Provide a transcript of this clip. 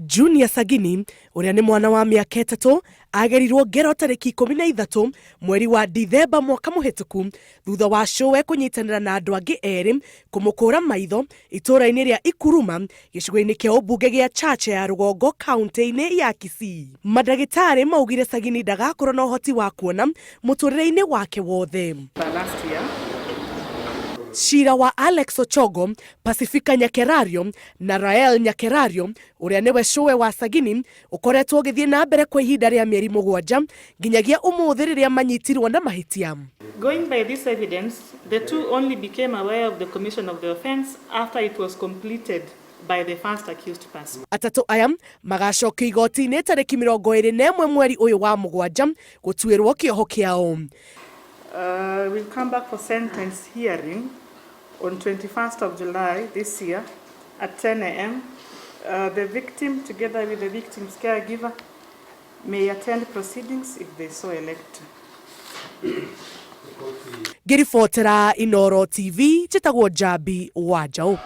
Junior Sagini ũrĩa nĩ mwana wa mĩaka 3 agerirwo ngero tarĩki 13 mweri wa Dithemba mwaka mũhĩtũku thutha wa cũwe kũnyitanĩra na andũ angĩ erĩ kũmũkũra maitho itũũra-inĩ rĩa Ikuruma gĩcigo-inĩ kĩa ũmbunge gĩa Chache ya Rũgongo kaunti-inĩ ya Kisii. Mandagĩtarĩ maugire Sagini ndagakorwo na ũhoti wa kuona mũtũrĩre-inĩ wake wothe. Cira wa Alex Ochogo, Pacifica Nyakerario na Rael Nyakerario ũrĩa nĩwe cũwe wa Sagini ũkoretwo ũgĩthiĩ na mbere kwa ihinda rĩa mĩeri 7 nginyagia ũmũthĩ rĩrĩa manyitirwo na mahĩtia. Going by this evidence, the two only became aware of the commission of the offence after it was completed by the first accused person. Atatũ aya magacokio igoti-inĩ tarĩki 21 mweri ũyũ wa 7 gũtuĩrwo kĩoho kĩao. We'll come back for sentence hearing on 21st of July this year at 10 a.m. The victim, together with the victim's caregiver, may attend proceedings if they so elect. Ngĩribotera Inooro TV, njĩtagwo Njambi wa Njaũ.